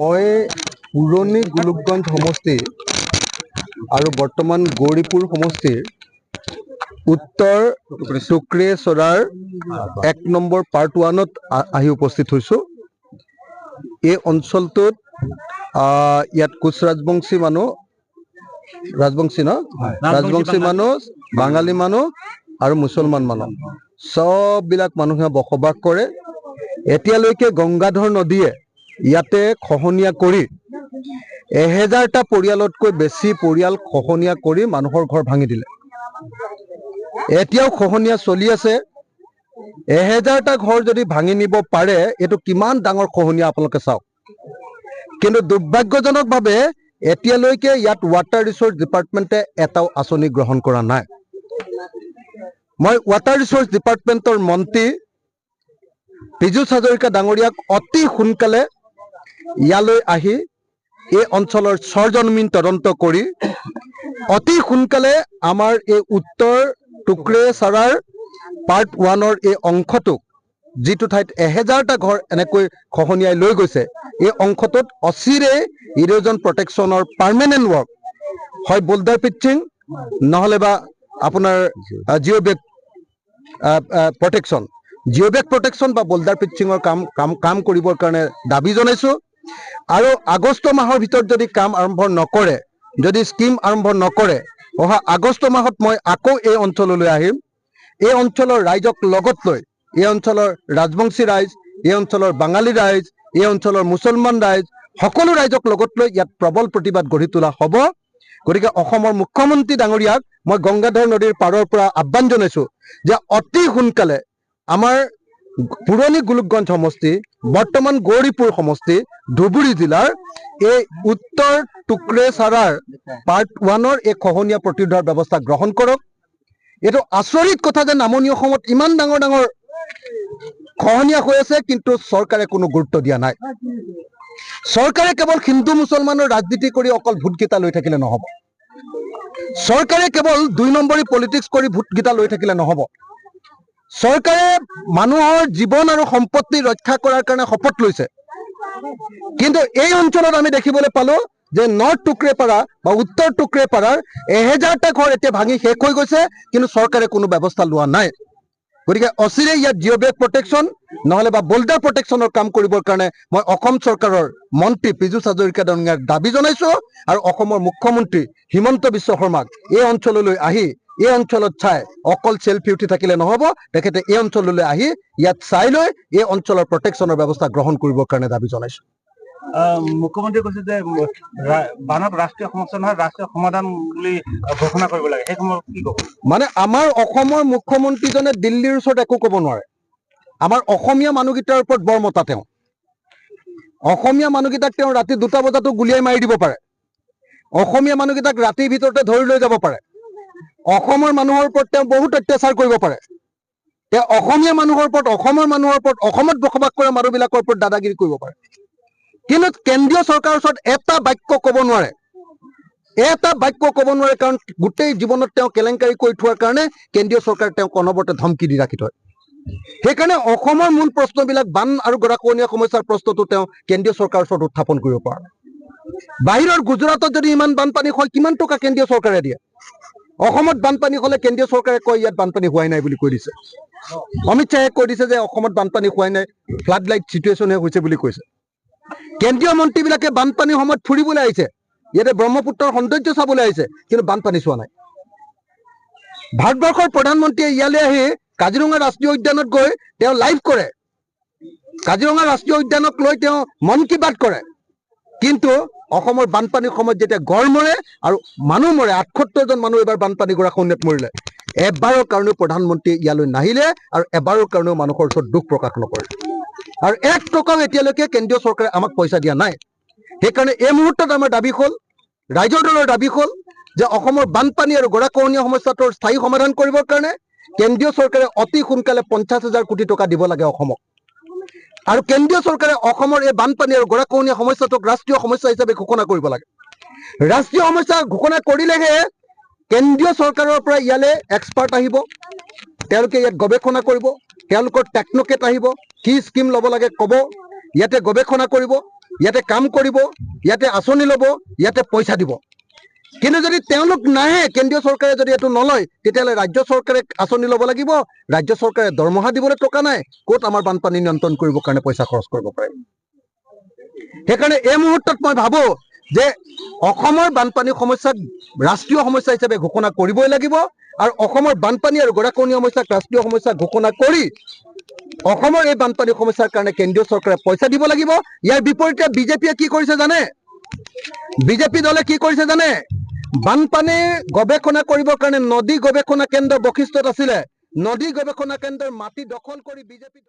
মই পুৰণি গোলোকগঞ্জ সমষ্টি আৰু বৰ্তমান গৌৰীপুৰ সমষ্টিৰ উত্তৰ টুকৰেচৰাৰ 1 নম্বৰ পাৰ্ট 1ত আহি উপস্থিত হৈছোঁ। এই অঞ্চলটোত ইয়াত কোচ ৰাজবংশী মানুহ, ৰাজবংশী ন, ৰাজবংশী মানুহ, বাঙালী মানুহ আৰু মুছলমান মানুহ, চববিলাক মানুহে বসবাস কৰে। এতিয়ালৈকে গংগাধৰ নদীয়ে ইয়াতে খহনীয়া কৰি 1000টা পৰিয়ালতকৈ বেছি পৰিয়াল খহনীয়া কৰি মানুহৰ ঘৰ ভাঙি দিলে। এতিয়াও খহনীয়া চলি আছে। 1000টা ঘৰ যদি ভাঙি নিব পাৰে, এইটো কিমান ডাঙৰ খহনীয়া আপোনালোকে চাওক। কিন্তু দুৰ্ভাগ্যজনকভাৱে এতিয়ালৈকে ইয়াত ৱাটাৰ ৰিচোৰ্চ ডিপাৰ্টমেণ্টে এটাও আঁচনি গ্ৰহণ কৰা নাই। মই ৱাটাৰ ৰিচোৰ্চ ডিপাৰ্টমেণ্টৰ মন্ত্ৰী পীযুষ হাজৰিকা ডাঙৰীয়াক অতি সোনকালে ইয়ালৈ আহি এই অঞ্চলৰ সৰজমিন তদন্ত কৰি অতি সোনকালে আমাৰ এই উত্তৰ টুকৰেচাৰাৰ পাৰ্ট 1ৰ এই অংশটোক, যিটো ঠাইত 1000টা ঘৰ এনেকৈ খহনীয়াই লৈ গৈছে, এই অংশটোত অচিৰে ইৰজন প্ৰটেকশ্যনৰ পাৰ্মানেণ্ট ৱৰ্ক হয়, বোল্ডাৰ পিটচিং নহ'লে বা আপোনাৰ জিঅ' বেগ প্ৰটেকশ্যন, জিঅ' বেগ প্ৰটেকশ্যন বা বোল্ডাৰ পিটচিঙৰ কাম কাম কাম কৰিবৰ কাৰণে দাবী জনাইছোঁ। আৰু আগষ্ট মাহৰ ভিতৰত যদি কাম আৰম্ভ নকৰে, যদি স্কীম আৰম্ভ নকৰে, অহা আগষ্ট মাহত মই আকৌ এই অঞ্চললৈ আহিম। এই অঞ্চলৰ ৰাইজক লগত লৈ, এই অঞ্চলৰ ৰাজবংশী ৰাইজ, এই অঞ্চলৰ বাঙালী ৰাইজ, এই অঞ্চলৰ মুছলমান ৰাইজ, সকলো ৰাইজক লগত লৈ ইয়াত প্ৰবল প্ৰতিবাদ গঢ়ি তোলা হ'ব। গতিকে অসমৰ মুখ্যমন্ত্ৰী ডাঙৰীয়াক মই গংগাধৰ নদীৰ পাৰৰ পৰা আহ্বান জনাইছোঁ যে অতি সোনকালে আমাৰ পুৰণি গোলোকগঞ্জ সমষ্টি, বৰ্তমান গৌৰীপুৰ সমষ্টি, ধুবুৰী জিলাৰ এই উত্তৰ টুকৰেচাৰাৰ পাৰ্ট 1ৰ এই খহনীয়া প্ৰতিৰোধৰ ব্যৱস্থা গ্ৰহণ কৰক। এইটো আচৰিত কথা যে নামনি অসমত ইমান ডাঙৰ ডাঙৰ খহনীয়া হৈ আছে, কিন্তু চৰকাৰে কোনো গুৰুত্ব দিয়া নাই। চৰকাৰে কেৱল হিন্দু মুছলমানৰ ৰাজনীতি কৰি অকল ভোটকেইটা লৈ থাকিলে নহ'ব। চৰকাৰে কেৱল 2 নম্বৰী পলিটিক্স কৰি ভোটকেইটা লৈ থাকিলে নহ'ব। চৰকাৰে মানুহৰ জীৱন আৰু সম্পত্তি ৰক্ষা কৰাৰ কাৰণে শপত লৈছে, কিন্তু এই অঞ্চলত আমি দেখিবলৈ পালো যে নৰ্থ টুকৰেপাৰা বা উত্তৰ টুকৰেপাৰাৰ 1000টা ঘৰ এতিয়া ভাঙি শেষ হৈ গৈছে, কিন্তু চৰকাৰে কোনো ব্যৱস্থা লোৱা নাই। গতিকে অচিৰেই ইয়াত জিঅ' বেগ প্ৰটেকশ্যন নহ'লে বা বোল্ডাৰ প্ৰটেকশ্যনৰ কাম কৰিবৰ কাৰণে মই অসম চৰকাৰৰ মন্ত্ৰী পীযুষ হাজৰিকা ডাঙৰীয়াক দাবী জনাইছো আৰু অসমৰ মুখ্যমন্ত্ৰী হিমন্ত বিশ্ব শৰ্মাক এই অঞ্চললৈ আহি এই অঞ্চলত চাই অকল চেলফি উঠি থাকিলে নহ'ব, তেখেতে এই অঞ্চললৈ আহি ইয়াত চাই লৈ এই অঞ্চলৰ প্ৰটেকশ্যনৰ ব্যৱস্থা গ্ৰহণ কৰিবৰ কাৰণে দাবী জনাইছো। মুখ্যমন্ত্ৰীয়ে কৈছে যে বানত ৰাষ্ট্ৰীয় সমস্যা নহয়, ৰাষ্ট্ৰীয় সমাধান বুলি ঘোষণা কৰিব লাগে। সেই সময়ত কি ক'ব? মানে আমাৰ অসমৰ মুখ্যমন্ত্ৰীজনে দিল্লীৰ ওচৰত একো ক'ব নোৱাৰে। আমাৰ অসমীয়া মানুহকেইটাৰ ওপৰত বৰ মতা তেওঁ। অসমীয়া মানুহকেইটাক তেওঁ ৰাতি 2টা বজাতো গুলীয়াই মাৰি দিব পাৰে। অসমীয়া মানুহকেইটাক ৰাতিৰ ভিতৰতে ধৰি লৈ যাব পাৰে। অসমৰ মানুহৰ ওপৰত তেওঁ বহুত অত্যাচাৰ কৰিব পাৰে। তেওঁ অসমীয়া মানুহৰ ওপৰত, অসমৰ মানুহৰ ওপৰত, অসমত বসবাস কৰা মানুহবিলাকৰ ওপৰত দাদাগিৰি কৰিব পাৰে, কিন্তু কেন্দ্ৰীয় চৰকাৰৰ ওচৰত এটা বাক্য ক'ব নোৱাৰে। এটা বাক্য ক'ব নোৱাৰে, কাৰণ গোটেই জীৱনত তেওঁ কেলেংকাৰী কৰি থোৱাৰ কাৰণে কেন্দ্ৰীয় চৰকাৰে তেওঁক অনবৰতে ধমকি দি ৰাখি থয়। সেইকাৰণে অসমৰ মূল প্ৰশ্নবিলাক, বান আৰু গৰাখহনীয়া সমস্যাৰ প্ৰশ্নটো তেওঁ কেন্দ্ৰীয় চৰকাৰৰ ওচৰত উত্থাপন কৰিব পৰা নাই। বাহিৰৰ গুজৰাটত যদি ইমান বানপানী হয়, কিমান টকা কেন্দ্ৰীয় চৰকাৰে দিয়ে? অসমত বানপানী হ'লে কেন্দ্ৰীয় চৰকাৰে কয় ইয়াত বানপানী হোৱাই নাই বুলি কৈ দিছে। অমিত শ্বাহে কৈ দিছে যে অসমত বানপানী হোৱাই নাই, ফ্লাড লাইট চিটুৱেশ্যনহে হৈছে বুলি কৈছে। কেন্দ্ৰীয় মন্ত্ৰীবিলাকে বানপানীৰ সময়ত ফুৰিবলৈ আহিছে, ইয়াতে ব্ৰহ্মপুত্ৰৰ সৌন্দৰ্য চাবলৈ আহিছে, কিন্তু বানপানী চোৱা নাই। ভাৰতবৰ্ষৰ প্ৰধানমন্ত্ৰীয়ে ইয়ালৈ আহি কাজিৰঙা ৰাষ্ট্ৰীয় উদ্যানত গৈ তেওঁ লাইভ কৰে, কাজিৰঙা ৰাষ্ট্ৰীয় উদ্যানক লৈ তেওঁ মন কী বাত কৰে, কিন্তু অসমৰ বানপানীৰ সময়ত যেতিয়া গড় মৰে আৰু মানুহ মৰে, 78জন মানুহ এইবাৰ বানপানী গৰাখহনীয়াত মৰিলে, এবাৰৰ কাৰণেও প্ৰধানমন্ত্ৰীয়ে ইয়ালৈ নাহিলে আৰু এবাৰৰ কাৰণেও মানুহৰ ওচৰত দুখ প্ৰকাশ নকৰে। আৰু 1 টকাও এতিয়ালৈকে কেন্দ্ৰীয় চৰকাৰে আমাক পইচা দিয়া নাই। সেইকাৰণে এই মুহূৰ্তত আমাৰ দাবী হ'ল, ৰাইজৰ দলৰ দাবী হ'ল যে অসমৰ বানপানী আৰু গৰাখহনীয়া সমস্যাটোৰ স্থায়ী সমাধান কৰিবৰ কাৰণে কেন্দ্ৰীয় চৰকাৰে অতি সোনকালে 50,000 কোটি টকা দিব লাগে অসমক। আৰু কেন্দ্ৰীয় চৰকাৰে অসমৰ এই বানপানী আৰু গৰাখহনীয়া সমস্যাটোক ৰাষ্ট্ৰীয় সমস্যা হিচাপে ঘোষণা কৰিব লাগে। ৰাষ্ট্ৰীয় সমস্যা ঘোষণা কৰিলেহে কেন্দ্ৰীয় চৰকাৰৰ পৰা ইয়ালৈ এক্সপাৰ্ট আহিব, তেওঁলোকে ইয়াত গৱেষণা কৰিব, তেওঁলোকৰ টেকনকেট আহিব, কি স্কীম ল'ব লাগে ক'ব, ইয়াতে গৱেষণা কৰিব। ইয়াতে কাম কৰিব, ইয়াতে আঁচনি ল'ব, ইয়াতে পইচা দিব। কিন্তু যদি তেওঁলোক নাহে, কেন্দ্ৰীয় চৰকাৰে যদি এইটো নলয়, তেতিয়াহ'লে ৰাজ্য চৰকাৰে আঁচনি ল'ব লাগিব। ৰাজ্য চৰকাৰে দৰমহা দিবলৈ টকা নাই, ক'ত আমাৰ বানপানী নিয়ন্ত্ৰণ কৰিবৰ কাৰণে পইচা খৰচ কৰিব পাৰিম? সেইকাৰণে এই মুহূৰ্তত মই ভাবোঁ যে অসমৰ বানপানী সমস্যাক ৰাষ্ট্ৰীয় সমস্যা হিচাপে ঘোষণা কৰিবই লাগিব আৰু অসমৰ বানপানী আৰু গৰাখহনীয়া সমস্যাক ৰাষ্ট্ৰীয় সমস্যা ঘোষণা কৰি অসমৰ এই বানপানী সমস্যাৰ কাৰণে কেন্দ্ৰীয় চৰকাৰে পইচা দিব লাগিব। ইয়াৰ বিপৰীতে বিজেপিয়ে কি কৰিছে জানে? বিজেপি দলে কি কৰিছে জানে? বানপানীৰ গৱেষণা কৰিবৰ কাৰণে নদী গৱেষণা কেন্দ্ৰ বশিষ্ঠত আছিলে, নদী গৱেষণা কেন্দ্ৰৰ মাটি দখল কৰি বিজেপি